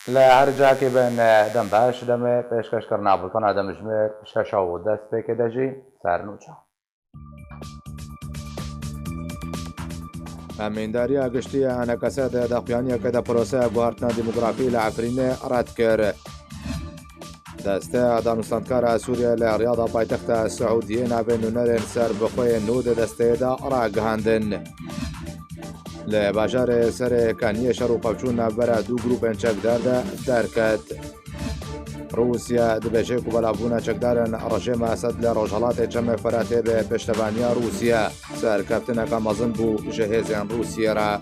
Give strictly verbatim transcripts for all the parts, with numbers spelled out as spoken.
Li her cihekî bin, dem baş, demê pêşkêşkirina bultena demjimêr şeş û dest pêkê de jî sernûçe. Hemîndariya giştî ya E N K S de daxuyaniyeke de proseya guhartina demografî li Efrînê red kir. Desteya danûstandkara Sûriyê li Riyada paytexta Siûdiyê navê nûnerên serbixwe yên nû di desteyê de ragihandin. Li bajarê Serê Kaniyê şer û pevçûn navbera du grûpên çekdar de derket. Rûsya dibêje ku belavbûna çekdarên rejîma Esed li rojhelatê Çemê Firatê bi piştevaniya Rûsya serkeftineke mezin bû ji hêzên Rûsiyê re.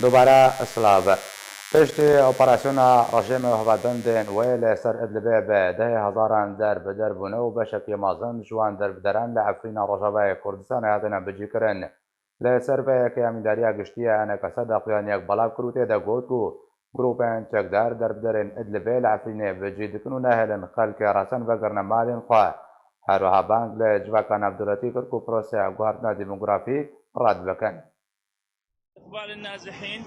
Dubare silav. Piştî operasyona rejîmê û hevbendên wê li ser Idlibê bi dehê hezaran derbider bûne û beşekî mezin ji wan derbideran li Efrîna Rojavayê Kurdistanê hatine bicîkirin. Li ser vê yekê Emîndariya Giştî ya E N K S daxuyaniyek belav kir û tê de got ku grûpên çekdar derbiderên Idlibê li Efrînê bicî dikin û nehêlin xelkê resen vegerine malên xwe. Her wiha bang li civaka navdewletî kir ku proseya guhertina demografî red bikin. إقبال النازحين.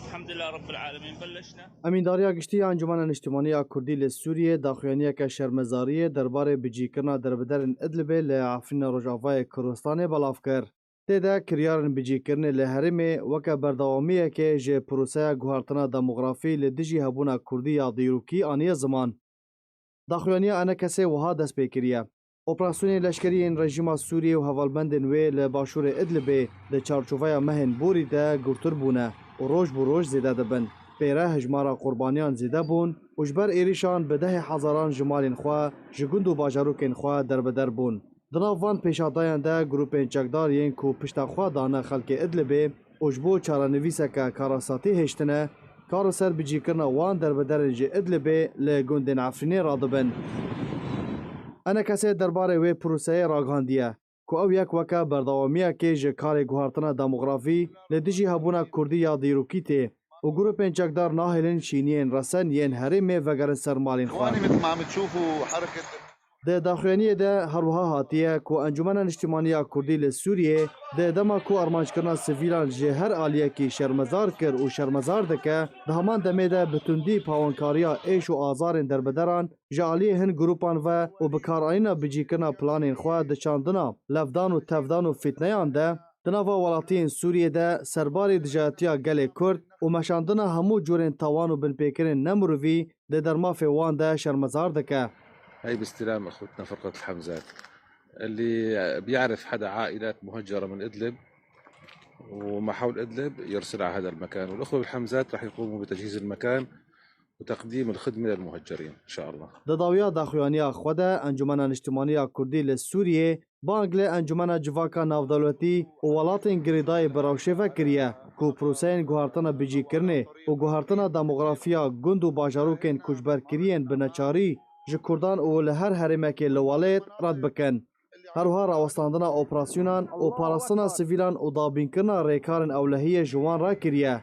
الحمد لله رب العالمين. بلشنا. Emîndariya Giştî ya Encûmena Niştimanî ya Kurdî li Sûriyê daxuyaniyeke şermezariyê derbarê bicîkirina derbiderên Idlibê li Efrîna Rojavayê Kurdistanê belav kir. Tê de kiryarên bicîkirinê li herêmê weke berdewamiyekê ji proseya guhertina demografî li dijî hebûna Kurdî ya dîrokî aniye ziman. Daxuyaniya E N K S'ê wiha dest pê kiriye. Operasyonên leşkerî yên rejîma Sûriyê û hevalbendên wê li başûrê Idlibê di çarçoveya mehên borî de gurtir bûne û roj bi roj zêde dibin. Pê re hejmara qurbaniyan zêde bûn û ji ber êrişan bi dehê hezaran ji malên xwe, ji gund û bajarokên xwe derbeder bûn. Di nav van pêşadayan de grûpên çekdar yên ku pişta xwe dane xelkê Idlibê û ji bo çarenivîseke karasatî hêştine, kar li ser bicîkirina wan derbiderên ji Idlibê li gundên Efrînê radibin. E N K S'ê derbarê wê proseyê ragihandiye ku ew yek weke berdewamiyekê ji karê guhertina demografî li dijî hebûna Kurdî ya dîrokî tê û grûpên çekdar nahêlin şîniyên resen yên herêmê vegerin ser malên xwe. إخواني، مثل ما عم تشوفوا حركة Di daxuyaniyê de her wiha hatiye ku Encûmena Niştimanî ya Kurdî li Sûriyê di dema ku armanckirina sivîlan ji her aliyekî şermezar kir û şermezar dike, di heman demê de bi tundî pawankariya êş û azarên derbideran ji aliyê hin grûpan ve û bikaranîna bicîkirina planên xwe di çandina levdan û tevdan û fîtneyan de, di nava welatiyên Sûriyê de serbarî dijayetiya gelê Kurd û meşandina hemû curên tawan û binpêkirin nemirivî di dermafê wan de şermezar dike. هاي باستلام أخوتنا فرقة الحمزات اللي بيعرف حدا عائلات مهجرة من إدلب وما حول إدلب يرسلها على هذا المكان، والأخوة بالحمزات رح يقوموا بتجهيز المكان وتقديم الخدمة للمهجرين إن شاء الله. Di dawiya daxuyaniya xwe de Encûmena Niştimanî ya Kurdî li Sûriyê bang li Encûmena Civaka Navdewletî û welatên girêdayî bi rewşê ve kiriye ku proseyên guhertina bicîkirinê û guhertina demografiya gund û bajarokên koçberkiriyên bi neçarî ji Kurdan û li her herêmekê li welêt red bikin. Her wiha rawestandina operasyonan û parastina sivîlan û dabînkirina rêkarên ewlehiyê ji wan re kiriye.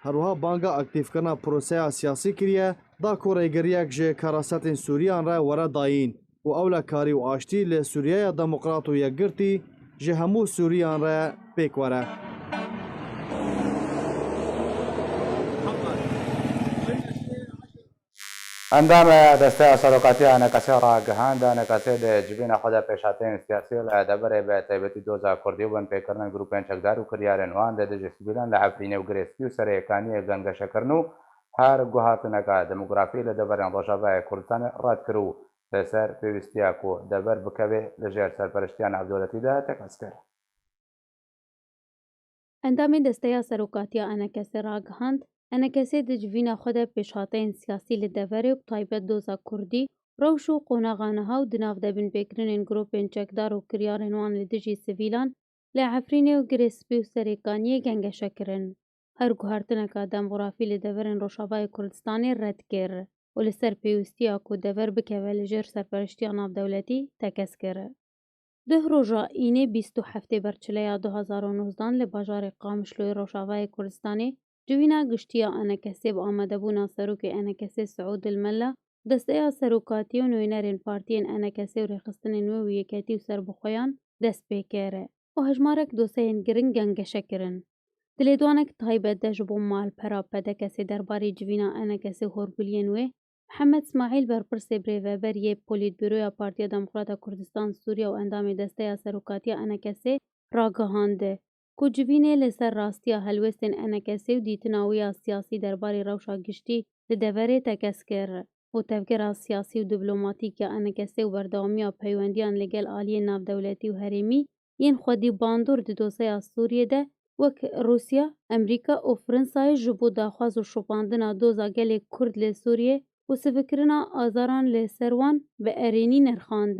Her wiha banga aktîfkirina proseya siyasî kiriye, da ku rêgiriyek ji karasetên Sûriyan re were dayîn û ewlekarî û aştî li Sûriyeya Demokrat û Yekgirtî ji hemû Sûriyan re pêk were. Endamê Desteya Serokatiya E N K S'ê ragihand, E N K S di civîna xwe de pêşhateyên siyasî li deverê bi taybetî doza Kurdî û binpêkirina grûpên çekdar û kiryarên wan li dijî sivîlan li Efrînê û Girê Spî û Serê Kaniyê gengeşe kirin û her guhertineke demografî li deverên Rojavayê Kurdistanê red kir û li ser pêwîstiya ku dever bikeve li jêr serpereştiya navdewletî de tekez kir. Endamên Desteya Serokatiya E N K S'ê ragihand, E N K S di civîna xwe de pêşhateyên siyasî li deverê û bi taybet doza Kurdî, rewş û qonaxa niha û di nav de binpêkirinên grûpên çekdar û kiryarên wan li dijî sivîlan li Efrînê û Girê Spî û Serê Kaniyê gengeşe kirin. Her guhertineka demografî li deverên Rojavayê Kurdistanê red kir û li ser pêwîstiya ku dever bikeve li jêr serpereştiya navdewletî tekez kir. Duh roja înê bîst û heftê Berçileya du hezar û nozdan li bajarê Qamişloyê Rojavayê Kurdistanê, civîna giştî ya E N K S'ê bi amadebûna serokê E N K S'ê Siûd Dilmela, desteya serokatî û nûnerên partiyên E N K S'ê û rêxistinên wê û yeketî û serbixweyan dest pê kir. û hejmarek dosyeyên giring gengeşe kirin. Di lêdwanek taybet de ji bo malpera P D K S'ê derbarê civîna E N K S'ê û horguliyên wê, Mihemed Smaîl, berpirsê birêveberiyê Polîtbûroya Partiya Demokrata Kurdistan Sûriye û endamê Desteya Serokatiya E N K S'ê, ragihand ku civînê li ser rastiya helwestên E N K S'ê û dîtina wî ya siyasî derbarê rewşa giştî li deverê tekez kir û tevgera siyasî û diplomatîk ya E N K S'ê û berdewamiya peywendiyan li gel aliyên navdewletî û herêmî yên xwedî bandor di dosyeya Sûriyê de wek Rûsya, Amerîka û Fransayê ji bo daxwaz û şopandina doza gelê Kurd li Sûriyê û sivikirina azaran li ser wan bi erênî nirxand.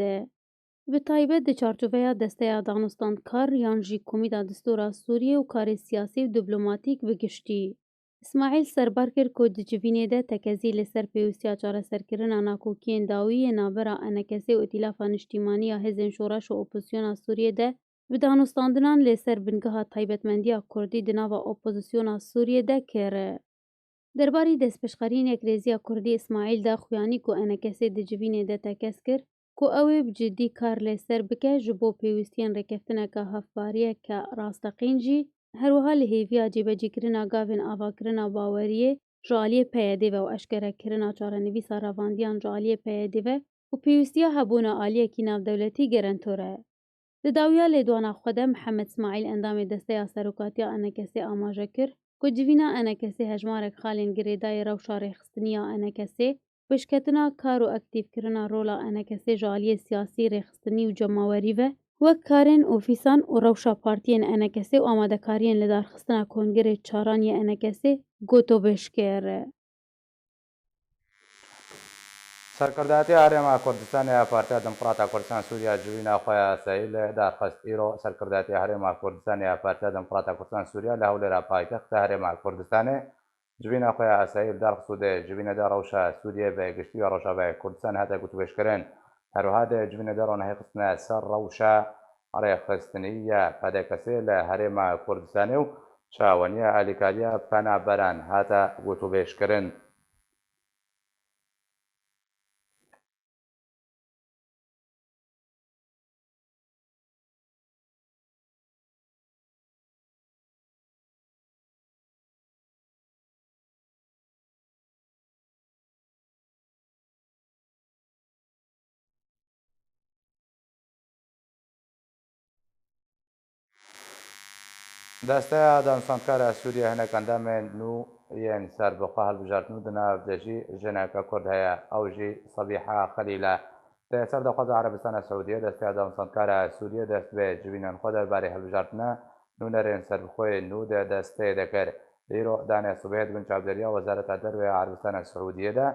Bi taybet di çarçoveya Desteya Danûstandkar yan jî Komîta Distûra Sûriyê û karê siyasî û diplomatîk bi giştî. Îsmaîl serbar kir ku di civînê de tekezî li ser pêwîstiya çareserkirina nakokiyên dawî yê navbera E N K S'ê û Îtîlafa Niştîmanî ya Hêzên Şoreş û Opozisyona Sûriyê de bi danûstandinan li ser bingeha taybetmendiya Kurdî di nava opozisyona Sûriyê de kir. Derbarî destpêşxerî ên Yekrêziya Kurdî Îsmaîl da xuyanî ku E N K S'ê di civînê de tekez kir ku ew ê bi cidî kar li ser bike ji bo pêwîstiyên rêkeftineke hevpariyeke rasteqîn jî, her wiha li hêviya cêbecîkirina gavên avakirina baweriyê ji aliyê P Y D ve û eşkerekirina çarenivîsa revandiyan ji aliyê P Y D ve û pêwîstiya hebûna aliyekî navdewletî gerentor e. Di dawiya lêdwana xwe de Mihemed Smaîl, endamê Desteya Serokatiya E N K S'ê, amaje kir ku civîna E N K S'ê hejmarek xalên girêdayî rewşa rêxistinî ya E N K S'ê, pêşketina kar û aktîfkirina rola E N K S'ê ji aliyê siyasî, rêxistinî û cemawerî ve wek karên ofîsan û rewşa partiyên E N K S'ê û amadekariyên lidarxistina kongerê çaran yê E N K S'ê gotobêj kir. Serkirdatiya Herêma Kurdistanê ya Partiya Demokrata Kurdistan Sûriya civîna xwe ya yasayî li dar xist. Îro Serkirdatiya Herêma Kurdistanê ya Partiya Demokrata Kurdistan Sûriya li Hewlêra paytexta Herêma Kurdistanê civîna xwe ya yasayî li dar xist û di civînê de rewşa Sûriyê bi giştî ya Rojavayê Kurdistan hate gotûbêjkirin. Her wiha di civînê de ronahî xistine ser rewşa rêxistinî ya P D K S'ê li Herêma Kurdistanê û çaweniya alîkariya penaberan hate gotûbêjkirin. Desteya Danûstandkar a Sûriyê hinek endamên nû yên serbixwe hilbijartin û di nav de jî jineke Kurd heye, ew jî Sebîha Xelîl e. Di ser daxwaza Erebistana Siûdiyê, Desteya Danûstandkar a Sûriyê dest bi civînên xwe derbarê hilbijartina nûnerên serbixwe yên nû di desteyê de kir. Îro danê sibehê di bin çavdêriya Wezareta Derve ya Erebistana Siûdiyê de,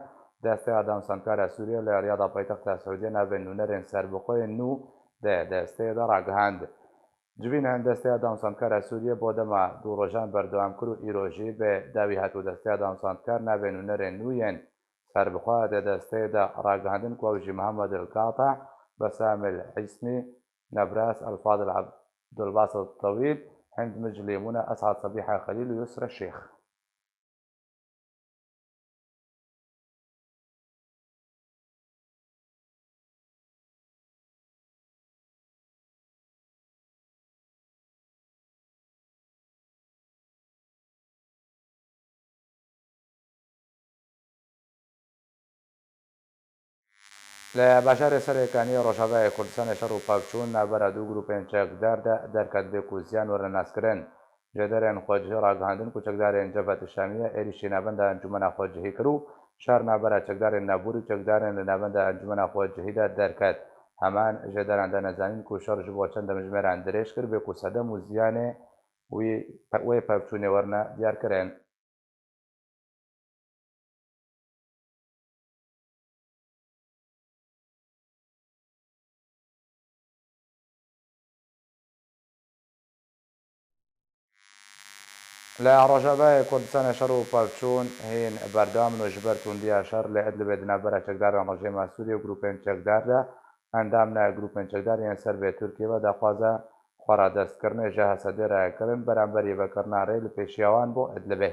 Desteya Danûstandkar a Sûriyê li Riyada paytexta Siûdiyê navên nûnerên serbixwe yên nû di desteyê de ragihand. Civînên Desteya Danûstandkar a Sûriyê bo dema du rojan berdewam kir û îro jî bi dawî hat û Desteya Danûstandkar navên nûnerên nû yên serbixwe di desteyê de ragihandin ku ew jî Mihemed El Kata, Besam El Îsmî, Nebras El Fadil, Abdulbasit Tewîl, Hind Miclî, Mûne Esad, Sebîha Xelîl û Yusra Şêx. Li bajarê Serêkaniyê Rojavayê Kurdistanê şer û pevçûn navbera du grûpên çekdar de derket bê ku ziyan were naskirin. Jêderên xwecihî ragihandin ku çekdarên Cebhet Şamiye êrîşî navenda Encûmena Xwecihî kir û şer navbera çekdarên Navbûrî û çekdarên li navenda Encûmena Xwecihî de derket. Heman jêderan dane zanîn ku şer ji bo çend demjimêran dirêj kir bê ku sedem û ziyanê wî, wê pevçûnê werine diyarkirin. Li Rojavayê Kurdistanê şer û pevçûn hîn berdewam in û ji ber tundiya şer li Idlibê di navbera çekdarên rejîma Sûriyê û grûpên çekdar de, endamên grûpên çekdar yên ser bi Tirkiyê ve daxwaza xweradestkirinê ji H S D'ê re kirin, beramberî vekirina rê li pêşiya wan bo Idlibê.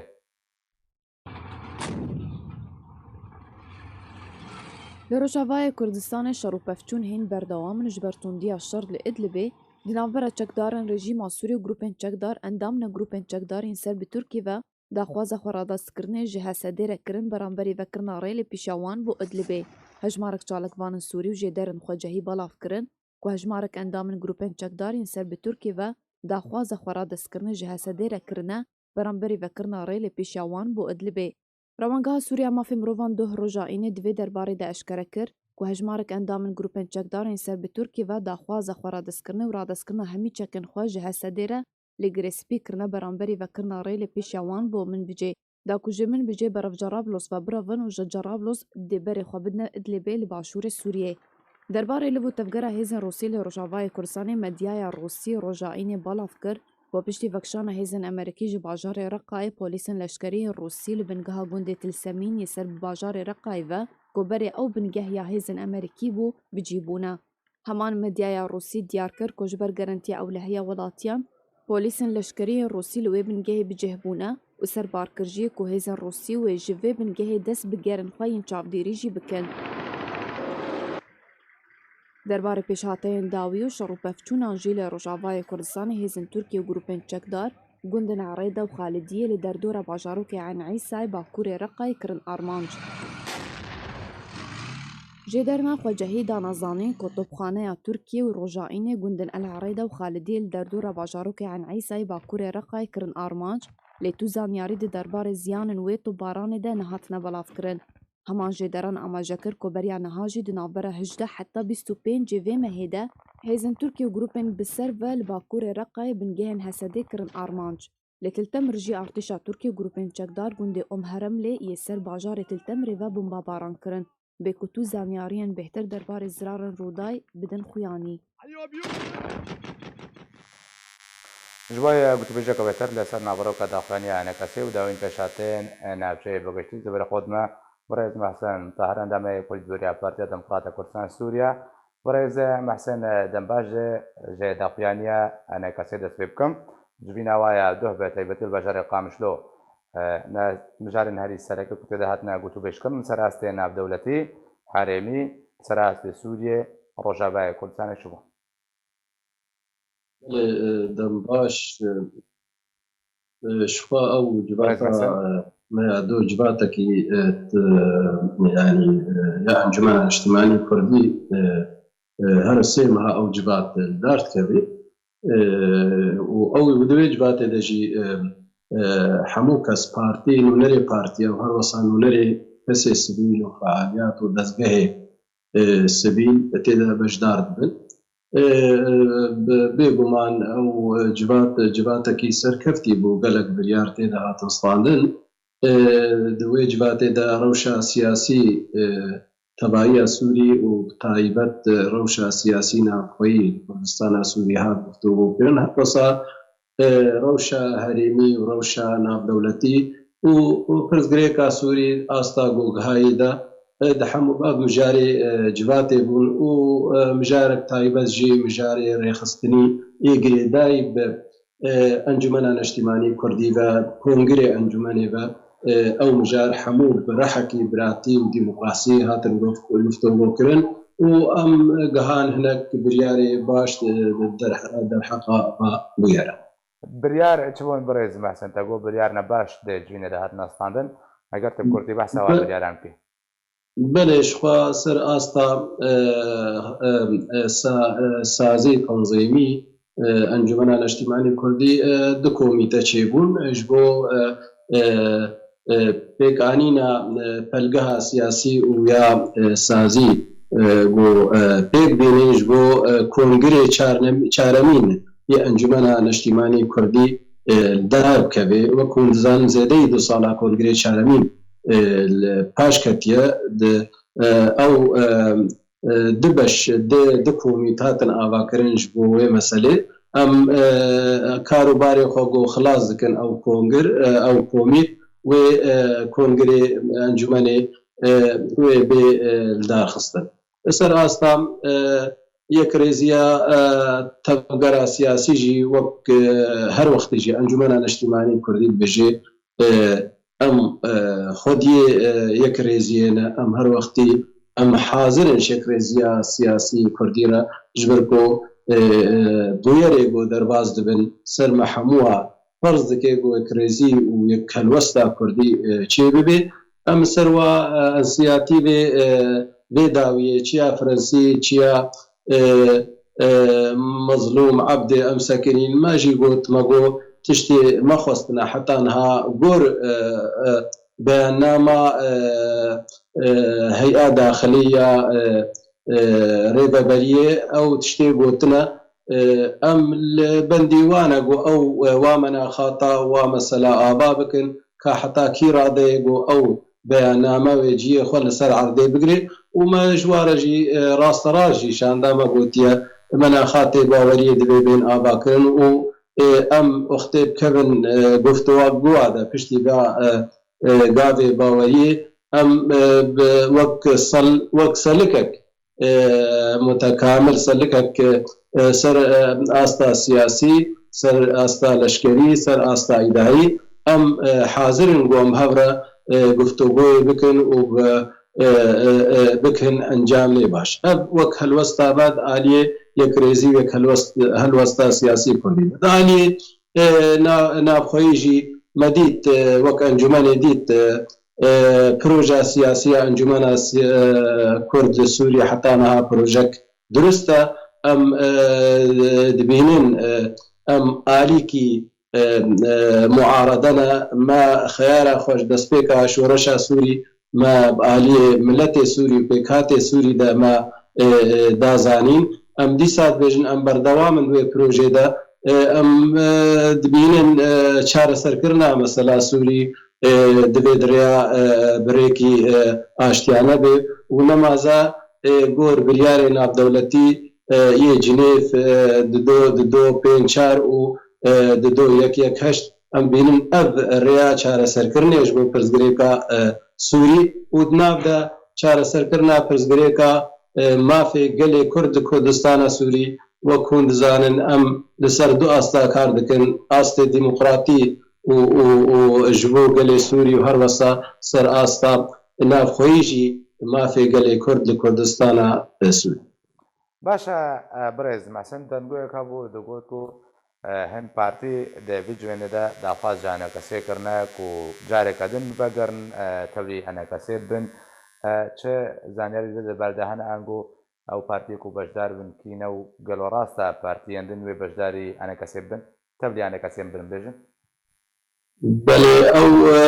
Li Rojavayê Kurdistanê şer û pevçûn hîn berdewam in ji ber tundiya şer li Idlibê, Di navbera çekdarên rejîma Sûrî û grûpên çekdar, endamine grûpên çekdar yên ser bi Tirkî ve daxwaza xwe radastikirinê ji H S D'ê re kirin beramberî vekirina rê li pêşiya wan bo Idlibê. Hejmarek çalakvanên Sûrî û jêderên xwecehî belav kirin ku hejmarek endamên grûpên çekdar yên ser bi Tirkî ve daxwaza xwe radastikirinê ji H S D'ê re kirine beramberî vekirina rê li pêşiya wan bo Idlibê. Rewangeha Sûriya Mafê Mirovan doh roja Înê di vê derbarê de eşkere kir ku hejmarek endamên grûpên çekdar yên ser bi Tirkî ve daxwaza xwe radastikirinê û radaskirina hemî çekên xwe ji H S D'ê re li Girê Spî kirine beramberî vekirina rê li pêşiya wan bo Minbicê. Da ku ji Minbicê berevca Rablus ve birevin û ji Cerablos dê berê xwe bidine Idlibê li başûrê Sûriyê. Derbarê liv û tevgera hêzên Rûsî li Rojavayê Kurdistanê medyaya Rûsî roja Înê balav kir ku piştî vekişana hêzên Amerîkî ji bajarê Reqayê polîsên leşkerî yên Rûsî li bingeha gundê Til Semîn yê ser bi bajarê Reqayê ve ku berê ew bingeh ya hêzên Amerîkî bû, bi cî bûne. Heman medyaya Rûsî diyar kir ku ji ber garantiya ewlehiya welatiyan, polîsên leşkerî yên Rûsî li wê bingehê bi cih bûne û serbar kir jî ku hêzên Rûsî wê ji vê bingehê dest bi gerên xwe yên çavdêrî jî bikin. Derbarê pêşhateyên dawî û şer û pevçûnan jî li Rojavayê Kurdistanê hêzên Tirkiyê û grûpên çekdar gundên Erêda û Xalidiyê li derdora bajarokê Eyn Îsayê bakurê Reqayê kirin armanc. Jêderna xwecehî dana zanîn ku topxaneya Tirkiyê û Roja Înê gundên El Erêda û Xalidiyê li derdora bajarokê Eyn Îsayê bakurê Reqayê kirin armanc, lê tu zanyarî di derbarê ziyanên wê topbaranê de nehatine belavkirin. Heman jêderan amaje kir ku beriya niha jî di navbera hejdeh heta bîst û pêncê vê mehê de hêzên Tirkiyê û grûpên bi ser ve li bakurê Reqayê bingehên H S D'ê kirin armanc. Li Til Temir jî artêşa Tirkiyê û grûpên çekdar gundê Om Heremlê yê ser bajarê Til Temirê ve bombabaran kirin. Bê ku tu zanyariyên bêhtir derbarê zirarên Rûday bidin xuyanî. Ji bo gotûbêjeke bêhtir li ser naveroka daxuyaniya Enekesê û dawîn pêşhateyên navçeyê bigihîştin, zêberê xwe dime birêz Mehsen Tahir, endamê Polîtbûroya Partiya Demokrata Kurdistan Sûriye. Birêz Mehsen, dem baş, ji daxuyaniya Enekesê dest pê bikim. Civîna wa ya duh bi taybetî li bajarê Qamişlo, e, ne mijarên herî sereke ku tê de hatine gotûbêjkirin li ser astê navdewletî, herêmî, li ser astê Sûriyê, Rojavayê Kurdistanê çi bû? Belê, e, dem baş, e, e, ji xwe ew civata, Birêz Mehsen. E, me ya do civatekî, e, t-, e, yanî, e, ya Encûmena Niştimanî Kurdî, e, e, her sê meha ew civat, e, li dar dikeve. E, û ew di wê civatê de jî, e, e, hemû kes partî, nûnerê partiya û her wesa nûnerê kesê sivîl û fealiyat û dezgehê, e, sivîl tê de beşdar dibin. E, bi-, bêguman ew civat, civatekî serkeftî bû, gelek biryar tê de hatin standin. E, di wê civatê de rewşa siyasî, e, tevahiya Sûrî û bi taybet, e, rewşa siyasî navxweyî li Kurdistana Sûrî hat guftûgokirin. Her wisa, e, rewşa herêmî û rewşa navdewletî û, û pirsgirêka Sûrî asta ku gihayî de, e, di hemû ev mijarê, e, civatê bûn û, e, mijarek taybet jî mijarê rêxistinî yê girêdayî bi e, Encûmena Neştîmanî Kurdî ve, Kongirê Encûmenê ve, e, ew mijar hemû bi rehekî biratî û demokrasî hatin guft-, guftûgokirin û em gihan hinek biryarê baş, e, derhe-, derheqa me bûyere. Biryar çi bûn birêz Mehsen, te got biryar ne baş di civînê de hatine standin. Eger tu bi kurdî behsa van biryaran bikî. Belê, ji xwe ser asta, e, e, e, sa-, e, sazî tanzîmî, e, Encûmena Neştîmanî Kurdî, e, du komîte çêbûn, e, ji bo, e, e, e, pêkanîna, e, pelgeha siyasî û ya, e, sazî, e, ku, e, pêk bînin ji bo, e, kongirê çarnem-, çaremîn yê Encûmena Neştîmanî Kurdî, e, li dar bikeve. Wek hûn dizanin, zêdeyî du sala kongirê çaremîn, e, li paş ketiye. Di, e, ew, e, e, du beş, du, du komît hatin avakirin ji bo wê meselê. Em, e, kar û barê xwe ku xilas dikin ew kongir, e, ew komît wê, e, kongirê encûmenê, e, wê bê, e, li dar xistin. Li ser asta, e, yekrêziya, e, tevgera siyasî jî wek, e, her wextî jî Encûmena Neştîmanî Kurdî dibêje, e, em, e, xwediyê, e, yekrêziyê ne, em her wextî em hazir in ji yekrêziya siyasî Kurdî re, ji ber ku e, e, bûyerê ku derbas dibin ser me hemû a ferz dike ku yekrêzî û yekhelwesta Kurdî, e, çê bibe. Em ser wa, e, însiyatîvê, e, vê dawiyê, çiya Frensî, çiya, e, e, Mezlûm Ebdê em sekinîn, me jî got, me got, tiştê me xwestine heta niha gor, e, e, beyannama, e, e, Hey'a Daxilî ya, e, e, Rêveberiyê ew tiştê gotine, e, em li bendî wan e ku ew, e, wa menaxata, wa mesela ava bikin, ka heta kî radeyê ku ew beyanname wê cihê xwe li ser erdê bigire û me ji wa re jî, e, rasterast jî şanda me gotiye, menaxatê baweriyê divê bên avakirin û, e, em wextê bikevin, e, guftuwa guwa de piştî va, e, e, gavê baweriyê em, e, bi, wek sel-, wek selikek, e, mutekamil, selikek, e, ser, e, asta siyasî, ser asta leşkerî, ser asta îdarî, em, e, hazir in ku em hev re, e, guftûgoyê bikin û bi, e, e, e, bikin encamê baş. Ev wek helwesta me di aliyê yekrêzî û yek helwest-, helwesta siyasî Kurdî de. Di aliyê, e, na-, navxweyî jî me dît, e, wek encûmenê dît, e, e, proja siyasî ya Encûmena Si-, e, Kurd li Sûriyê heta niha projek durust e. Em, e, dibînin, e, em alîkî, e, e, muarede ne. Me xeyara xwe ji destpêka şoreşa Sûrî me bi aliyê miletê Sûrî û pêkhatê Sûrî de me, e, e, da zanîn. Em dîsa dibêjin em berdewam in wê projê de. E, em, e, dibînin, e, çareserkirina mesela Sûrî, e, divê di rêya, e, bi rêkî, e, aştiyane bê û nemaze, e, gor biryarê navdewletî, e, yê Cinêv, e, dido, dido pênc çar û, e, dido yek yek heşt. Em bînin ev rêya çareserkirinê ji bo pirsgirêka, e, Sûrî û di nav de çareserkirina pirsgirêka, e, mafê gelê Kurd di Kurdistana Sûrî, wek hûn dizanin, em li ser du asta kar dikin, astê demokratî û, û, û ji bo gelê Sûrî û her wesa ser asta navxweyî jî mafê gelê Kurd li Kurdistana, e, Sûrî. Baş e, e, birêz Mehsen, dengûyek hebû, digot ku, e, hin partî di vî civênê de daxwaz ji enekesê kirine ku careke din vegerin, e, tevlî enekesê bibin. E, çi zanyarî li vê derbarê de hene, ango ew partiyê ku beşdar bin kî ne û gelo rast e partiyên din wê beşdarî enekesê bibin, tevlî enekesê bibin, bêjin? Belê, ew, e,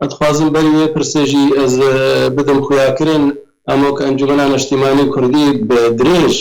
ez dixwazim berî wê pirsê jî ez, e, bidim xuyakirin. Em wek Encûmena Neştîmanî Kurdî bi dirêj,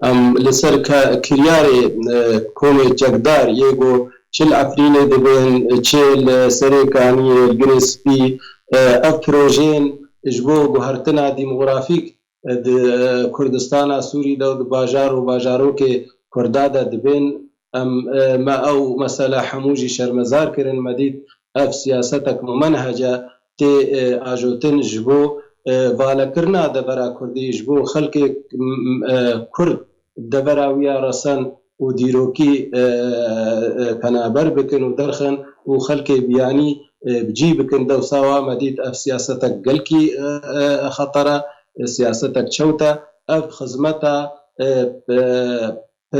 em li ser ke-, kiryarê, e, komê çekdar yê ku çi li Efrînê dibin, çi li Serê Kaniyê, li Girê Spî, e, ev projeyên ji bo guhertina demografîk, e, di, e, Kurdistana Sûrî de û di bajar û bajarokê Kurda de dibên. Em, e, me ew mesele hemû jî şermezar kirin. Me dît ev siyasetek mumenhece tê, e, ajotin ji bo, e, valekirina devera Kurdî, ji bo xelkê, m, m, e, Kurd devera wî ya resen û dîrokî, e, e, penaber bikin û derxin û xelkê biyanî, e, bi cî bikin. Dewsa wa me dît ev siyasetek gelkî, e, e, xeter e, e, siyasetek çewt e. Ev xizmeta, e, e, e,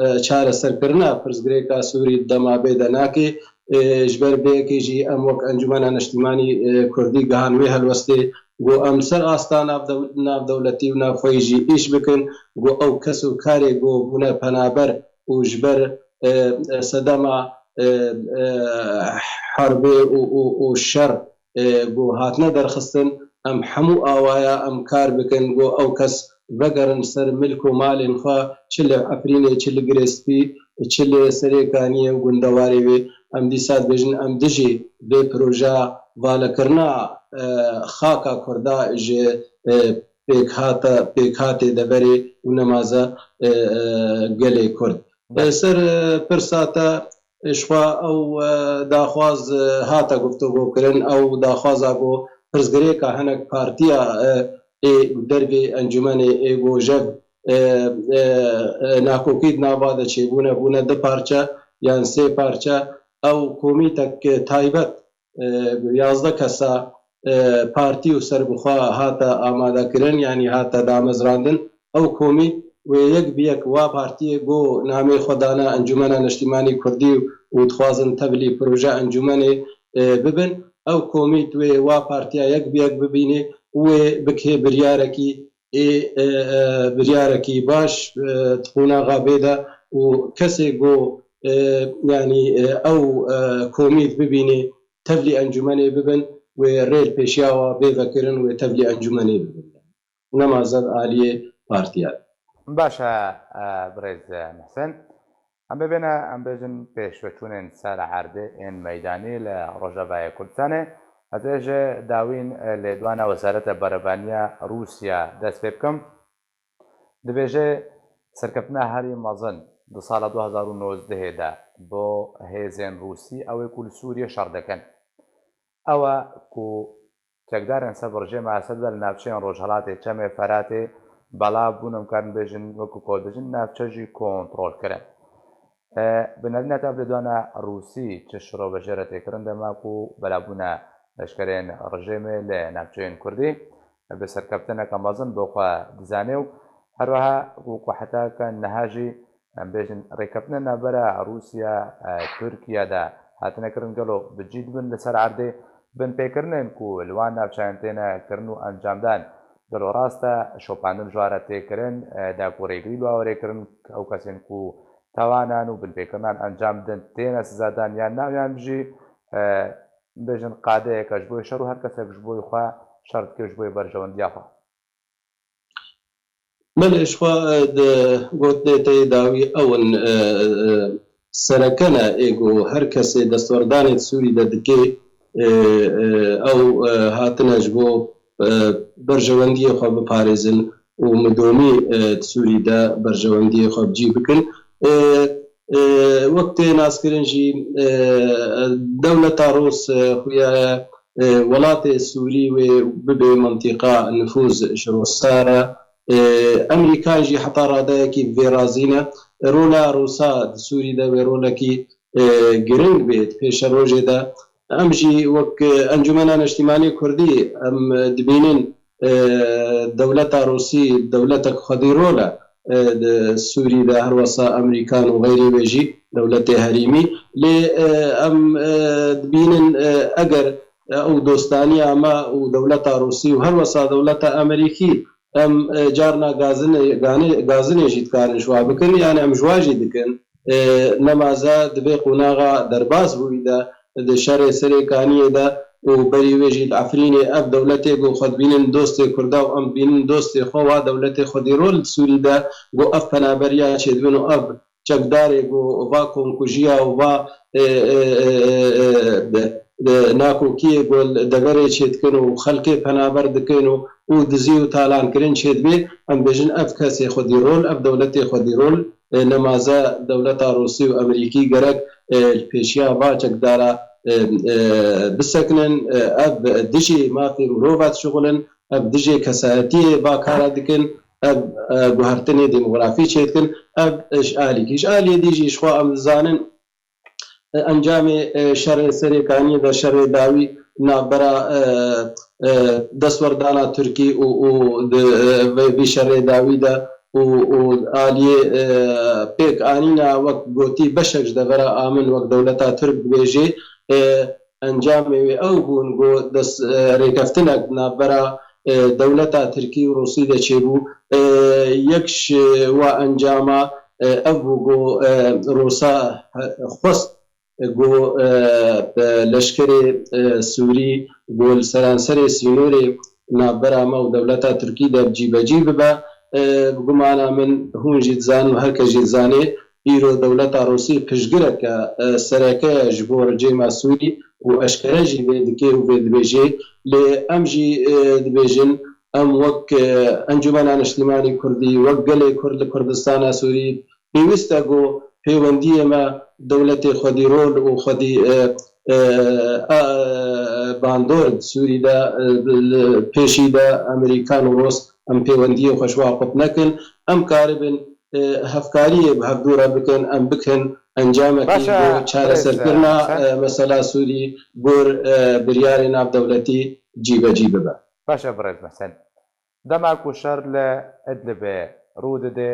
e, çareserkirina pirsgirêka Sûrî di dema bê de nake. E, ji ber vê yekê jî em wek Encûmena Neştîmanî, e, Kurdî gihan wê helwestê ku em ser asta navdew-, navdewletî û navxweyî jî îş bikin, ku ew kes û karê ku bûne penaber û ji ber, e, e, sedema, e, e, herbê û, û, û şer, e, ku hatine derxistin, em hemû awaya em kar bikin ku ew kes vegerin ser milk û malên xwe, çi li Efrînê, çi li Girê Spî, çi li Serê Kaniyê û gundewarê wê. Em dîsa dibêjin em dijî vê proja valekirina, e, xaka Kurda ji, e, pêkhata, pêkhatê deverê û nemaze, e, e, gelê Kurd. E, ser, e, pirsa te, e, ji xwe ew, e, daxwaz, e, hate guftûgokirin, ew daxwaza ku pirsgirêka hinek partiya, e, ê dervê encûmenê ê ku jev, e, e, e, nakokî di nava de çêbûne, bûne du parçe yan sê parçe, ew komîtek taybet, e, yazdeh kesa, e, partî û serbixwe hate amadekirin, yanî hate damezrandin. Ew komî wê yek bi yek wa partiyê ku namê xwe dane Encûmena Neştîmanî Kurdî û dixwazin tevlî proje encûmenê, e, bibin, ew komît wê wa partiya yek bi yek bibîne û wê bikê biryarekî ê, e, e, biryarekî baş, e, di qonaxa bê de û kesê ku, e, yanî, e, ew, e, komît bibîne tevlî encûmenê bibin, wê rê li pêşiya wa bê vekirin, wê tevlî encûmenê bibin. Nema zer aliyê partiya. Baş e, e, birêz, e, Mihsen. Em bibêne, em bêjin pêşveçûnên ser erdê ên meydanî li Rojavayê Kurdistanê. Ez ê ji dawîn, e, lêdwana Wezareta Berebaniya Rûsya dest pê bikim. Dibêje serkeftina herî mezin di sala du hazar û nozdehê de bo hêzên Rûsî ew ê ku li Sûriyê şer dikin. Ew e ku çekdarên ser bi rejîma Esed ve li navçeyên Rojhelatê Çemê Feratê belav bûn, em karin bêjin, wekî ku dibêjin, navçe jî kontrol kirin. E, bi nerîna te ev lêdwana Rûsî çi şirove jê re tê kirin, dema ku belavbûna leşkerên rejîmê li navçeyên Kurdî bi serkeftineke mezin bo xwe dizane û her wiha ku, ku heta ke niha jî, em bêjin, rêkeftinên navbera Rûsya, e, Tirkiye de hatine kirin, gelo bi cî dibin li ser erdê? Binpêkirinên ku li wan navçeyan têne kirin û encamdan, gelo rast e şopandin ji wan re tê kirin, e, da ku rêgirî li wan were kirin, ew kesên ku tawanan û binpêkirinan encam didin têne sizadan yan na, yan jî, e, bêjin qadeyeke ji bo şer û her kesek ji bo xwe şer dike, ji bo berjewendiya xwe? Belê, ji xwe, e, di gotinê te yê dawî ew in, e, e, sereke ne ê ku her kesê destwerdanê di Sûrî de dike, e, e, ew, e, hatine ji bo, e, berjewendiyê xwe biparêzin û midomî, e, di Sûrî de berjewendiyê xwe bi cî bikin. E, e, wek tê naskirin jî, e, dewleta Rûs, e, xuya ye, e, welatê Sûrî wê bibe mintîqa nifûz ji Rûsa re. E, Amerîka jî heta radeyekî bi vê razî ne. Rola Rûsa di Sûrî de wê rolekî, e, giring bê di pêşerojê de. Em jî wek, e, Encûmena Neştîmanî Kurdî em, e, dibînin, e, dewleta Rûsî dewletek xwedîrol e, e, di Sûrî de, her wesa Amerîkan û xeyrê wê jî dewletê herêmî. Lê, e, em, e, dibînin, e, eger, e, ew dostaniya me û dewleta Rûsî û her wesa dewleta Amerîkî, em, e, carna gazine-, gane-, gazinê jî dikarin ji wa bikin, yani em ji wa jî dikin. E, nemaze di vê qonaxa derbas bûyî de, di şerê Serê Kaniyê de û berî wê jî li Efrînê, ev dewletê ku xwe dibînin dostê Kurda û em dibînin dostê xwe, wa dewletê xwedîrol di Sûrî de ku ev penaberiya çêdibin û ev çekdarê ku va komkujiya û va, e, e, e, e, e, de, de, nakokiyê ku li deverê çêdikin û xelkê penaber dikin û, û dizî û talankirin çêdibê, em bêjin ev kesê xwedîrol, ev dewletê xwedîrol, e, nemaze dewleta Rûsî û Amerîkî gerek, e, li pêşiya va çekdara, e, e, bisekinin, e, ev dijî mafê mirova dişixulin, ev dijî kesayetiyê va kara dikin, ev, e, guhertinê demografî çêdikin, ev, e, ji alîkî. Ji aliyê dî jî ji xwe em dizanin, e, encamê, e, şerê Serê Kaniyê de şerê dawî navbera, e, e, destwerdana Tirkî û, û di, e, vê, vî şerê dawî de û, û aliyê, e, pêk anîna, wek gotî, beşek ji devera Amin wek dewleta Tirk dibêjê, e, encamê wê ew bûn ku dest, e, rêkeftinek navbera, e, dewleta Tirkî û Rûsî de çêbû. E, yek ji wa encama, e, ev bû ku, e, Rûsa, e, xwest ku, e, e, leşkerê, e, Sûrî ku li seranserê sînorê navbera me û dewleta Tirkî de cîbecî bibe. E, bi gumana min hûn jî dizanin û her kes jî dizane, îro dewleta Rûsî piştgireke, e, sereke ye ji bo rejîma Sûrî û eşkere jî vê dike û vê dibêje. Lê em jî, e, dibêjin, em wek, e, Encûmena Niştîmanî Kurdî, wek gelê Kurd li Kurdistana Sûrî, pêwîst e ku pêwendiyê me dewletê xwedîrol û xwedî, e, e, e, bandor di Sûrî de, e, li pêşî de Amerîkan û Rûs em pêwendiyê xwe ji wan qut nekin. Em karibin, e, hevkariyê bi hevdû re bikin, em bikin encamekî Baş e, bo çareserkirina, birêz, e, mesela Sûrî, gor, e, biryarê navdewletî cîbecî bibe. Baş e, birêz Mehsen. Dema ku şer li Idlibê rû dide,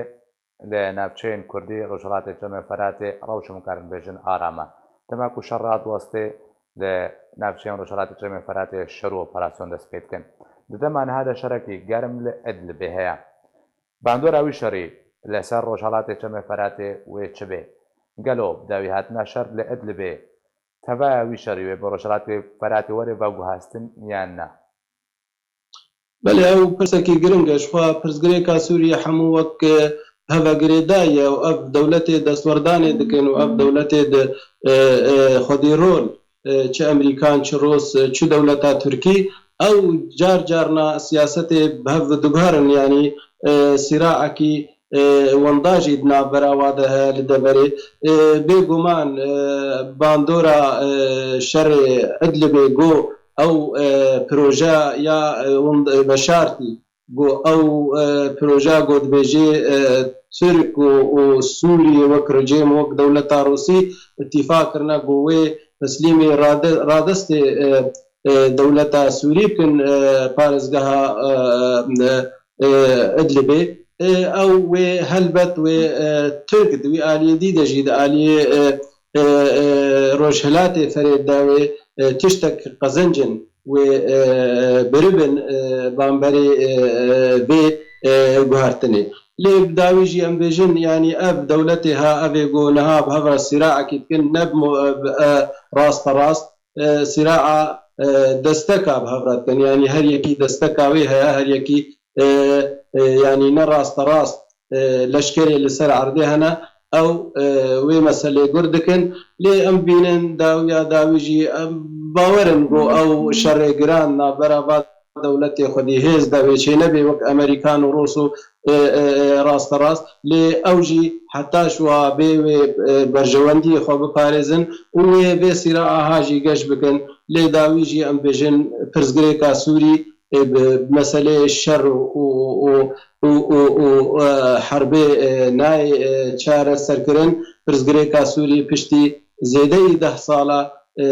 li navçeyên Kurdî Rojhilatê Çemê Feratê rewş em karin bêjin aram e. Dema ku şer radiwestê li navçeyên Rojhilatê Çemê Feratê şer û operasyon dest pê dikin. Di dema niha de şerekî germ li Idlibê heye. Bandora wî şerî li ser Rojhilatê Çemê Feratê wê çi bê? Gelo bi dawî hatina şer li Idlibê, tevaya wî şerî wê bi Rojhilatê Feratê were veguhastin yan na? Belê, ew pirsekî giring e. Ji xwe pirsgirêka Sûriyê hemû wek, e, hevegirêdayî ye û ev dewletê destwerdanê dikin û ev dewletê di, e, e, xwedî rol, e, çi Emerîkan, çi Rûs, e, çi dewleta Tirkî, ew car carna siyasetê bi hev diguherin, yanî, e, sîraekî, e, wenda jî di navbera wa de heye li deverê. E, bêguman, e, bandora, e, şerê Idlibê got, ew, e, proje ya, e, hûn, e, veşartî, got, ew, e, proje got dibêjê, e, Tirk û, û Sûriyê wek rejîm, wek dewleta Rûsî îtîfaq kirine, got wê teslîmê rade-, radestê, e, e, dewleta Sûrî bikin, e, parêzgeha, e, e, e, Idlibê. E, ew wê helbet wê, e, Tirk di wî aliyê dî de jî di aliyê, e, e, e, Rojhilatê Ferê de wê, e, tiştek qezencin wê, e, biribin, e, bamberê, e, e, vê, e, guhertinê. Lê bi dawî jî em bêjin, yanî ev dewletê ha, ev ê ku niha bi hev re sîraekî dikin, ne bi mo-, bi, e, rasterast, e, sîraa, e, desteka bi hev re dikin. Yanî her yekî desteka wê heye, her yekî, e, e, yanî ne rasterast, e, leşkerê li ser erdê hene, ew, e, wê meselê gur dikin. Lê em bînin dawiya dawî jî em bawer in ku ew şerê giran navbera va dewletê xwedî hêz de wê çênebê wek Emerîkan û Rûs û, e, e, e, rasterast. Lê ew jî heta şu a bê wê, e, berjewendiyê xwe biparêzin û wê vê sîraa ha jî geş bikin. Lê dawî jî em bêjin pirsgirêka Sûrî, e, bi meseleyê şer û, û, û, û, û, û, e, herbê, e, nayê, e, çareserkirin. Pirsgirêka Sûrî piştî zêdeyî deh sala, e,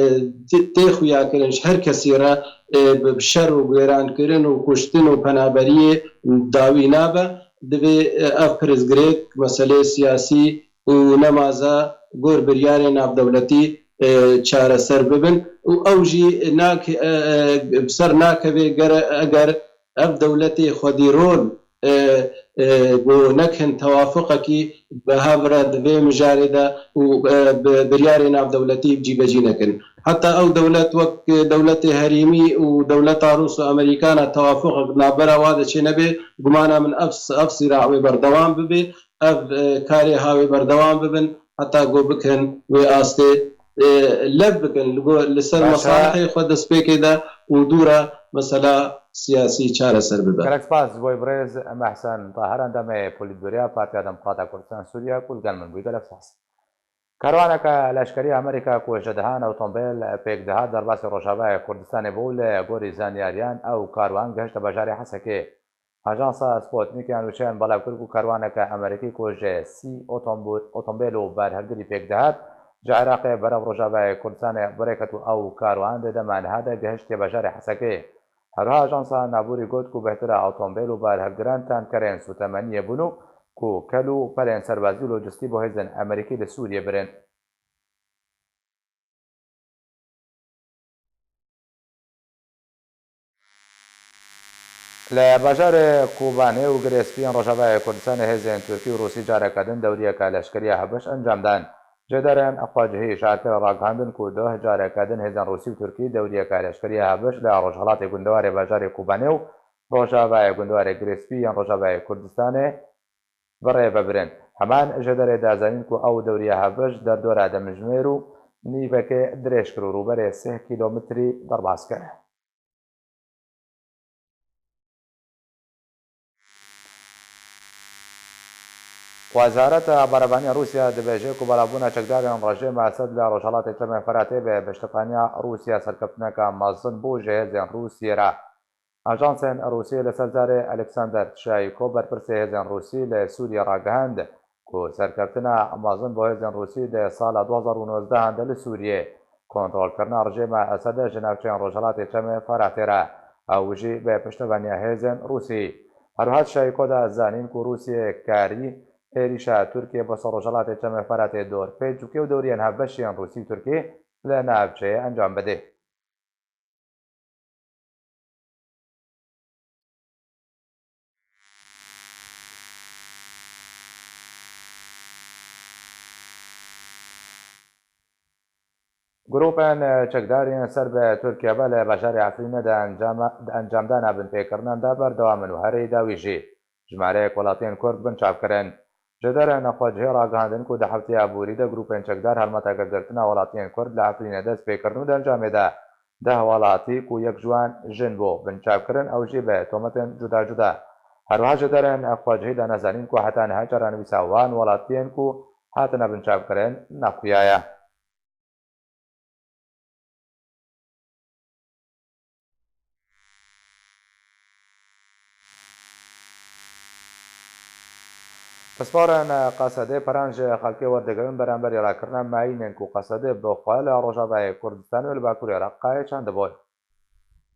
tê, tê xuyakirin ji her kesî re, e, bi şer û guêrankirin û kuştin û penaberiyê dawî nabe. Divê, e, ev pirsgirêk meseleyê siyasî û nemaze gor biryarê navdewletî, e, çareser bibin û ew jî nak-, e, e, bi ser nakeve gere-, eger ev dewletê xwedî rol, e, e, ku nekin tewafuqekî bi hev re di vê mijarê de û, e, bi biryarê navdewletî cîbecî nekin. Heta ew dewlet wek dewletê herêmî û dewleta Rûs û Amerîkana tewafuqek navbera wa de çênebe, gumana min ev, ev sîra wê berdewam bibe, ev, e, karê ha wê berdewam bibin, heta ku bikin wê astê, e, lev bikin, li go-, li ser Baş e. mesalihê xwe destpêkê de û dû re mesela siyasî çareser bibe. Gelek spas ji bo birêz Mehsen Tahir, endamê Polîtbûroya Partiya Demokrata Kurdistan Sûriye ku li gel min bû. Gelek spas. Karwaneke leşkerî Amerîka ku ji dehan otomobil pêk dihat derbasî Rojavayê Kurdistanê bû, li gorî zanyariyan ew karwan gihişte bajarê Hesekê. Ajansa Sputnik ya Nûçeyan belav kir ku karwaneke Amerîkî ku ji sî otombû-, otombêl û berhevgirî pêk dihat, ji Iraqê berev Rojavayê Kurdistanê bi rê ket û ew karwan di dema niha de gihiştiye bajarê Hesekê. Herwiha Ajansa Navborî got ku bêhtir e otombêl û berhevgiran tankerên sûtemeniyê bûn û ku kel û pelên serbazî û lojistî bo hêzên Amerîkî li Sûriyê birin. Li bajarê Kobanê û Girê Spî yên Rojavayê Kurdistanê hêzên Tirkî û Rûsî careke din dewriyeke leşkerî ya hevbeş encam dan. Jêderên xwecihî şareserê ragihandin ku duh careke din hêzên Rûsî û Tirkî dewriyeke leşkerî ya hevbeş li rojhilatê gundewarê bajarê Kobanê û Rojavayê gundewarê Girê Spî yên Rojavayê Kurdistanê bi rê ve birin. Heman jêderê da zanîn ku ew dewriya hevbeş derdora demjimêr û nîvekê dirêj kir û rûberê sih kîlometrî derbas kir. Wezareta Berevaniya Rûsya dibêje ku belavbûna çekdarên rejîma Esed li rojhilatê Çemê Feratê bi piştevaniya Rûsya serkeftineke mezin bû ji hêzên Rûsiyê re. Ajansên Rûsî li ser zarê Alexander Çayko, berpirsê hêzên Rûsî li Sûriyê ragihand ku serkeftina mezin bo hêzên Rûsî di sala du hazar û nozdeh de li Sûriyê kontrolkirina rejîma Esed ji navçeyên Rojhilatê Çemê Feratê re, ew jî bi piştevaniya hêzên Rûsî. Herwiha Çayko da zanîn ku Rûsiyê karî êrîşa Tirkiyê bo ser Rojhelatê Çemê Feratê dor pê cûkê û dewriyên hevbeş yên Rûsî û Tirkî li navçeyê encam bidê. Grûpên çekdar yên ser bi Tirkiye ve li bajarê Efrînê di encama-, di encamdana binpêkirinan de berdewam in û herî dawî jî jimareyek welatiyên Kurd binçav kirin. Ji derên xwecihê ragihandin ku di heftê aborî de grûpên çekdar helmeteke girtina welatiyên Kurd li Efrînê dest pê kirin û di encamê de deh welatî ku yek ji wan jin bû binçav kirin, ew jî bi tometên cuda cuda. Her wiha ji derên xwecihî dane zanîn ku heta niha çarenivîsa wan welatiyên ku hatine binçavkirin nexuyaye. Pisporên Qesedê peran ji xelkê werdigirin beramberî rakirina mayînên ku Qesedê bi xwe li Rojavayê Kurdistanê û li Bakurê Reqayê çandibûn.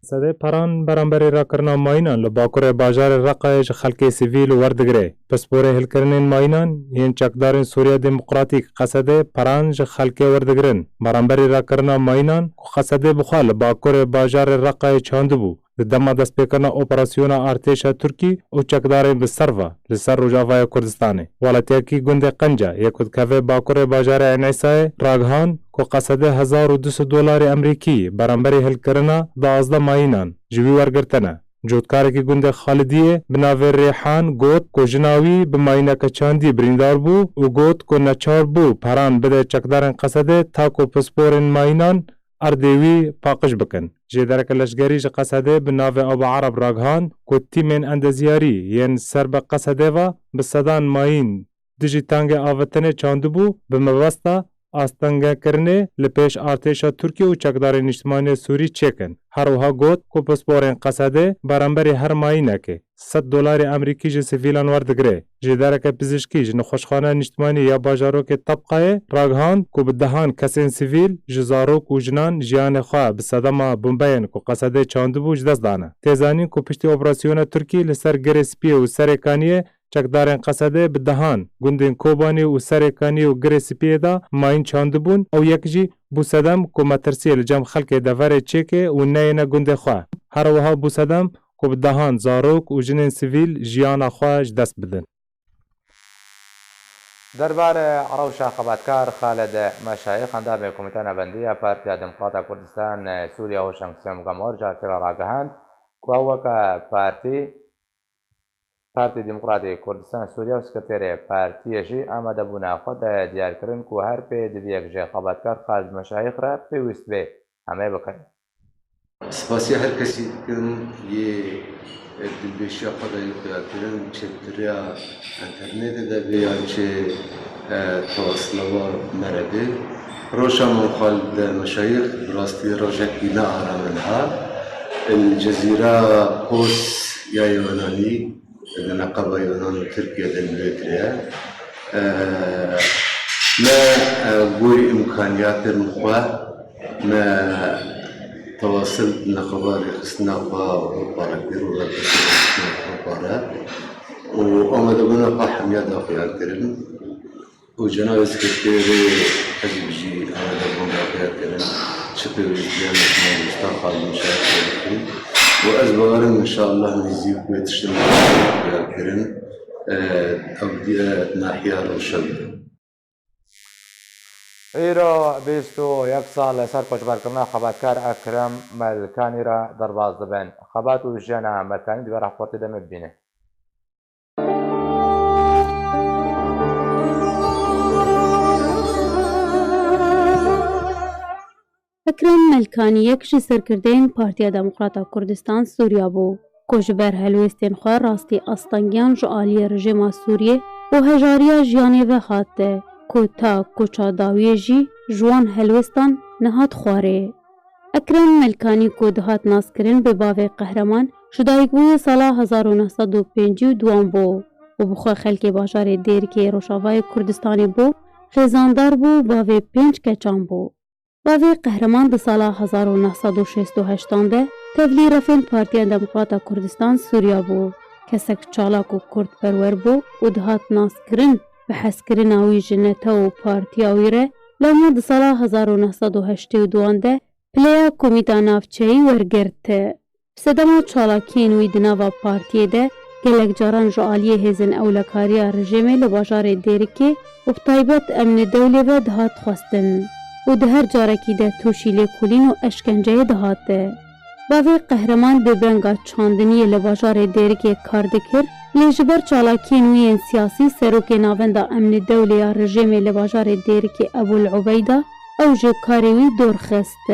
Qesedê peran beramberî rakirina mayînan li bakurê bajarê Reqayê ji xelkê sivîl werdigire. Pisporê hilkirinên mayînan yên çekdarên Sûriya Demokratîk Qesedê peran ji xelkê werdigirin. Beramberî rakirina mayînan ku Qesedê bi xwe li bakurê bajarê Reqayê çandibû, di dema destpêkirina operasyona artêşa Tirkî û çekdarên bi ser ve li ser Rojavaya Kurdistanê. Welatiyekî gundê Qenca yê ku dikeve bakurê bajarê Enîsayê ragihand ku Qesedê hezar û du sed dolarê Amerîkî beramberî hilkirina duwazdeh mayînan ji wî wergirtine. Cotkarekî gundê Xalidiyê bi navê Rêhan got ku jina wî bi mayîneke çandî birîndar bû û got ku neçar bû peran bide çekdarên Qesedê ta ku pisporên mayînan erdê wî paqij bikin. Jêdereke leşgerî ji Qesedê bi navê Abu Ereb ragihand ku tîmên endezyarî yên ser bi Qesedê ve bi sedan mayîn dijî tangê avêtinê çandibû bi mebesta astengekirinê li pêş artêşa Tirkî û çekdarên nîştimanî Sûrî çêkin. Her wiha got ku pisporên Qesedê beramberî her mayînekê sed dolarê Amerîkî ji sivîlan werdigire. Jêdereke pizîşkî ji nexweşxaneya nîştimanî ya bajarokê Tebqayê ragihand ku bi dehan kesên sivîl ji zarok û jinan jiyanê xwe bi sedema bombeyên ku Qesedê çandibû ji dest dane. Tê zanîn ku piştî operasyona Tirkî li ser Girê Spiyê û Serê Kaniyê çekdarên Qesedê bi dehan gundên Kobanî û Serê Kaniyê û Girê Spiyê de mayîn çandibûn, ew yek jî bû sedem ku metirsiyê li cem xelkê deverê çêke û neyêne gundê xwe. Her wiha bû sedem ku bi dehan zarok û jinên sivîl jiyana xwe ji dest bidin. Derbarê rewşa xebatkar Xalid Meşayix, endamê Komîteya Navendî ya Partiya Demokrata Kurdistan Sûriya Hoşeng Siyam Gamor, careke din ragihand ku ew weke partî, Partî Demokratî Kurdistan Sûriya û sekreterê partiyê jî amadebûna xwe daye diyarkirin ku her pê di vê yek jê xebatkar Xalid Meşayix re pêwîst bê, em ê bikin. Spasiya her kesî dikim yê dilbêşiya xwe dayî xuyakirin, çi bi rêya înternetê de bê yan çi, e, tewasila me re bê. Rewşa Mam Xalid Meşayîx bi rastî rojekî ne aram e niha. Li Cezîra Post ya Yunanî, di neqeba Yunan û Tirkiye de li vê dire. E, me, e, gorî îmkaniyatên xwe, me tewasil bi neqeba rêxistina xwe Ewropa re kir û berpirsê rêxistina Ewropa re û amadebûna xwe hemiya daxuyankirin. û cenabê sekreterê Hizb jî amadebûn daxuya kirin, çi pêwîstiya Mehmed Mustafa Xalid Meşayîx dikin û ez bawer im, înşallah nêzî wê tiştin daxuya kirin, e, ew diye nahiya Rewşa bidin. Îro bîst û yek sal li ser koçberkirina xebatkar Ekrem Melkanî re derbas dibin. Xebat û jiyana Melkanî di vê raportê de me bibîne. Ekrem Melkanî yek ji serkirdeyên Partiya Demokrata Kurdistan Sûriya bû, ku ji ber helwêstên xwe rastî astengiyan ji aliyê rejîma Sûriyê û hejariya jiyanê ve hate, ku ta koça dawiyê jî ji wan helwêstan nehat xwarê. Ekrem Melkanî ku dihat naskirin bi bavê Qehreman, ji dayikbûyî sala hezar û neh sed û pêncî û duan bû û bi xwe xelkê bajarê Dêrikê Rojavayê Kurdistanê bû, xêzandar bû, bavê pênc keçan bû. Bavê Qehreman di sala hezar û neh sed û şêst û heştan de tevlî refên Partiya Demokrata Kurdistan Sûriya bû. Kesek çalak û kurdperwer bû û dihat naskirin bi hezkirina wî ji netew û partiya wî re, lewma di sala hezar û neh sed û heştê û duan de pileya Komîta Navçeyî wergirt. Bi sedema çalakiyên wî di nava partiyê de gelek caran ji aliyê hêzên ewlekariya rejîmê li bajarê Dêrikê û bi taybet Emnê Dewlê ve dihat xwestin û di her carekî de tûşî lêkolîn û eşkenceyê dihate. Bavê Qehreman dê venga çandiniyê li bajarê Dêrikê kar dikir, lê ji ber çalakiyên wî yên siyasî serokê Navenda Emnê Dewlê ya rejîmê li bajarê Dêrikê Ebûl Ubeyda ew ji karê wî dûr xist.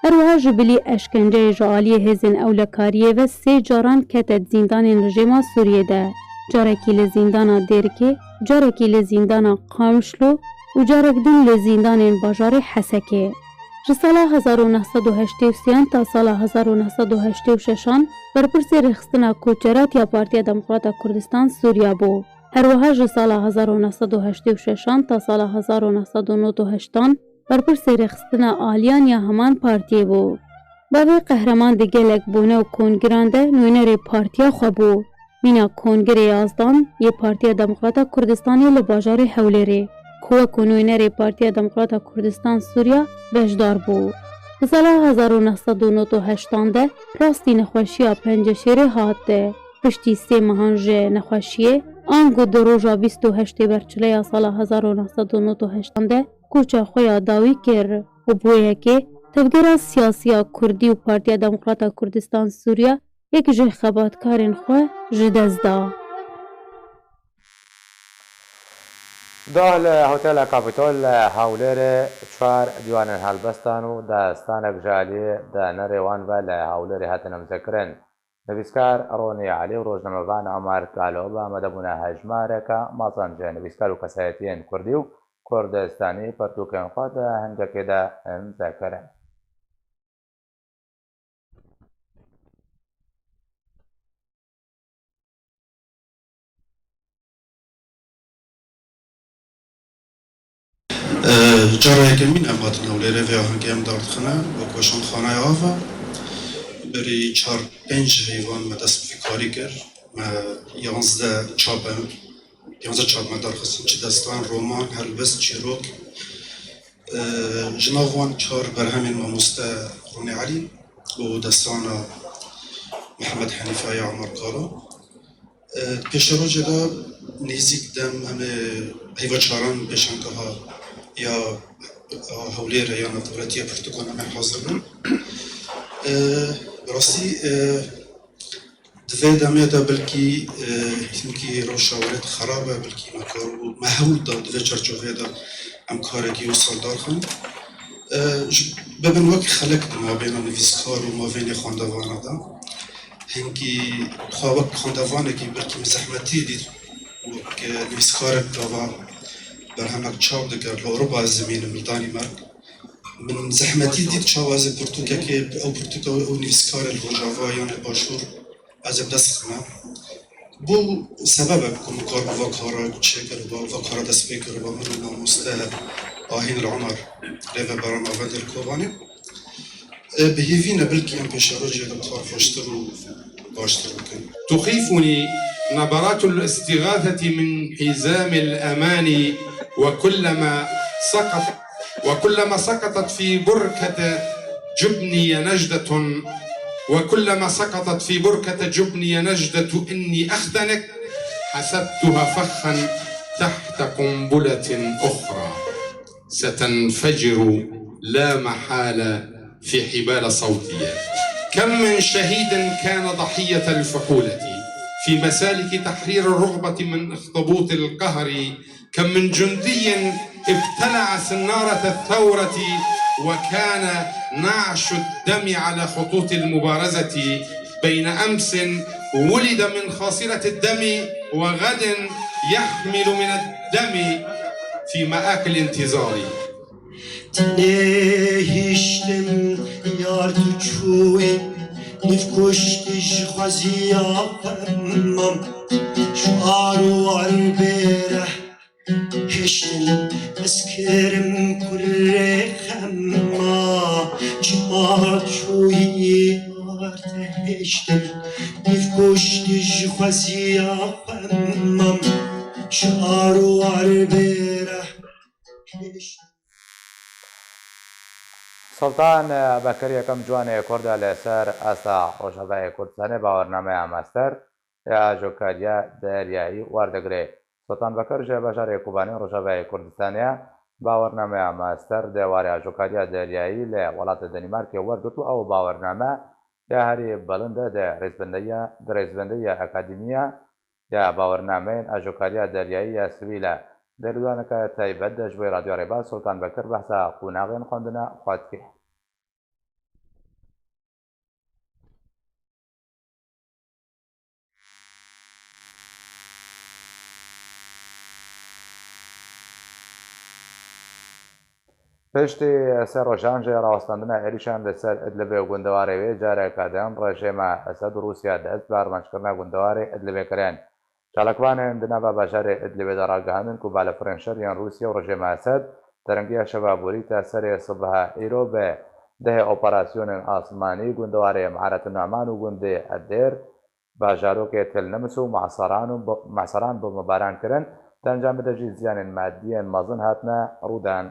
Her wiha ji bilî eşkenceyê ji aliyê hêzên ewlekariyê ve sê caran kete di zîndanên rejîma Sûriyê de. Carekî li zîndana Dêrikê, carekî li zîndana Qamişlo û carek din li zîndanên bajarê Hesekê. Ji sala hezar û neh sed û heştê û sêyan ta sala hezar û neh sed û heştê û şeşan berpirsê rêxistina koçerat ya Partiya Demokrata Kurdistan Sûriya bû. Her wiha ji sala hezar û neh sed û heştê û şeşan ta sala hezar û neh sed û nod û heştan berpirsê rêxistina aliyan ya heman partiyê bû. Bavê Qehreman di gelek bûne û kongiran de nûnerê partiya xwe bû. Mîna Kongrê Yazdan yê Partiya Demokrata Kurdistanê li bajarê Hewlêrê, ku wekû nûnerê Partiya Demokrata Kurdistan Sûriya beşdar bû. Di sala hezar û neh sed û nod û heştan de rastî nexweşiya penceşêrê hat. Piştî sê mehan ji nexweşiyê, ango di roja bîst û heştê Berçileya sala hezar û neh sed û nod û heştan de koça xwe ya dawî kir û bi wê yekê tevgera siyasî ya Kurdî û Partiya Demokrata Kurdistan Sûriya yek ji xebatkarên xwe ji dest da. Doh li Hotela Kapîtol li Hewlêrê çar dîwanên helbestan û destanek ji aliyê di nirê wan ve li Hewlêrê hatin îmzekirin. Nivîskar Ronî Elî û rojnamevan Omer Kalo bi amadebûna hejmareke mezin ji nivîskar û kesayetiyên kurdî û kurdistanî pirtûkên xwe di hingekê de îmze kirin. Cara yekemîn em hatin Hewlêrê vê ahengê em dardixine, wek weşanxanaya ava. Berî çar pênc heyvan me dest bi vî karî kir. Me yanzdeh çap e, yanzdeh çap me darxistin, çi destan, roman, helbest, çîrok. Ji nav wan çar berhemên mamoste Ronî Elî û destana Mihemed Henîfe ya Omer Kalo. Di pêşerojê de nêzîk dem em ê heyva çaran pêşangeha ya Hewlêrê ya Navdewletî ya pirtûkan em ê hazir bin. Bi rastî, di vê demê de belkî, hinkî rewşa welêt xerab e, belkî me kar û me hewl da di vê çarçoveyê de em karekî wisa darxin. Ji, bibin wek xelek di mabêna nivîskar û mabênê xwendevana de. Hinkî xwe wek xwendevanekî belkî min zehmetî dît, wek, e, nivîskarek gava berhemek çap dikir, li Ewropa ez dimînim, li Danîmark. Min zehmetî dît çawa ez ê pirtûkekê, ew pirtûka ew nivîskarê li Rojava yan li Başûr ez ê bi dest xime. Bû sebebek ku min kar bi va kara çêkiriba, va kara dest pê kiriba, min û mamoste Ahîn li Omer, rêvebera navendê li Kobanê. E, bi hêvî ne, belkî em pêşerojê de kar xweştir û baştir bikin. تخيفني نبرات الاستغاثة من حزام الأمان، وكلما سقط، وكلما سقطت في بركة جبني نجدة، وكلما سقطت في بركة جبني نجدة إني أختنق، حسبتها فخا تحت قنبلة أخرى ستنفجر لا محالة في حبال صوتية. كم من شهيد كان ضحية الفحولة في مسالك تحرير الرغبة من أخطبوط القهر، كم من جندي ابتلع سنارة الثورة وكان نعش الدم على خطوط المبارزة، بين أمس ولد من خاصرة الدم وغد يحمل من الدم في مآكل انتظاري. Tenê hiştim yar tu çûyî, nîv kuştî ji xweziya xwe mam. Şar û war bêreh hiştin, ez kirim kurê xema. Çima çûyî yar te hiştin, nîv kuştî ji xwezî Sultan Bekir Yekem ciwanê Kurd e li ser asta Rojavayê Kurdistanê bawernameya master ya ajokariya deryayî werdigire. Sultan Bekir ji bajarê Kobanê Rojavayê Kurdistanê ye. Bawernameya master di warê ajokariya deryayî li welatê Denîmarkê wergirt û ew bawername ya herî bilind e di rêzbendeya, di rêzbendeya akademiya ya bawernameyên ajokariya deryayî ya sivîl e. Di lûdaneke taybet de ji bo Radyo Rêbaz Sultan Bekir behsa qonaxên xwendina xwe dike. Piştî sê rojan jê rawestandina êrîşan li ser Idlibê û gundewarê wê, careke din rejîma Esed û Rûsya dest bi armancekirina gundewarê Idlibê kirin. Çalakvanên di nava bajarê Idlibê de ragihandin ku balafirên şer yên Rûsya û rejîma Esed terengiya şeva borî ta serê sibeha îro bi dehê operasyonên asmanî gundewarê Miharet Numan û gundê Edêr, bajarokê Til Nims û Maseran û bi, Maseran bombebaran kirin, di encamê de jî ziyanên madî yên mezin hatine rûdan.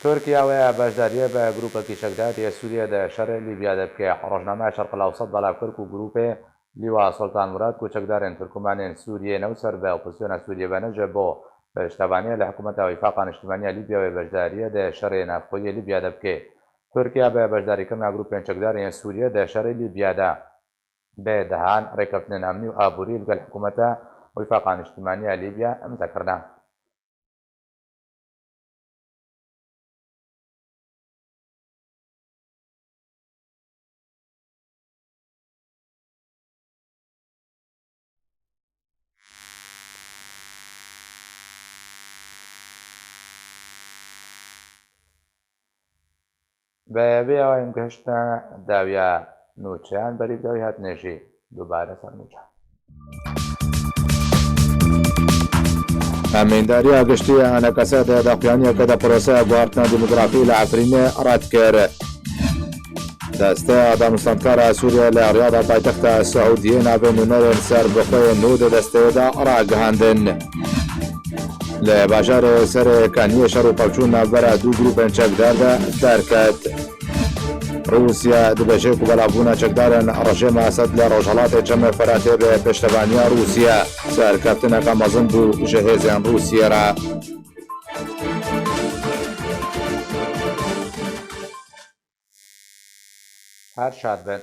Tirkiye wê beşdariyê bi grûpekî çekdar yê Sûriyê di şerê Lîbya de bike. Rojnameya Şerq el Ewsat belav kir ku grûpê Lîwa Sultan Murad ku çekdarên Tirkmenên Sûriyê ne û ser bi opozisyona Sûriyê ve ne ji bo piştevaniya li hikûmeta Wîfaqa Niştimanî ya Lîbya wê beşdariyê di şerê navxweyî yê Lîbya de bike. Tirkiye bi beşdarîkirina grûpên çekdar yên Sûriyê di şerê Lîbya de bi dehan rêkeftinên emnî û aborî li gel hikûmeta Wîfaqa Niştimanî ya Lîbya imze kirine. Bi vê awayî em gihiştine dawiya nûçeyan, berî bi dawî hatinê jî dubare ser nûçe. Hemîndariya giştî ya Enekese di daxuyaniyeke de proseya guhartina demografî li Efrînê red kir. Desteya Danûstandkara Sûriyê li Riyada paytexta Siûdiyê navê nûnerên serbixweyên nû di desteyê de ragihandin. Li bajarê Serê Kaniyê şer û pevçûn navbera du grûpên çekdar de derket. Rûsya dibêje ku belavbûna çekdarên rejîma Esed li Rojhelatê Çemê Feratê bi pêştevaniya Rûsya serkeftineke mezin bû ji hêzên Rûsiyê re. Her şad bin.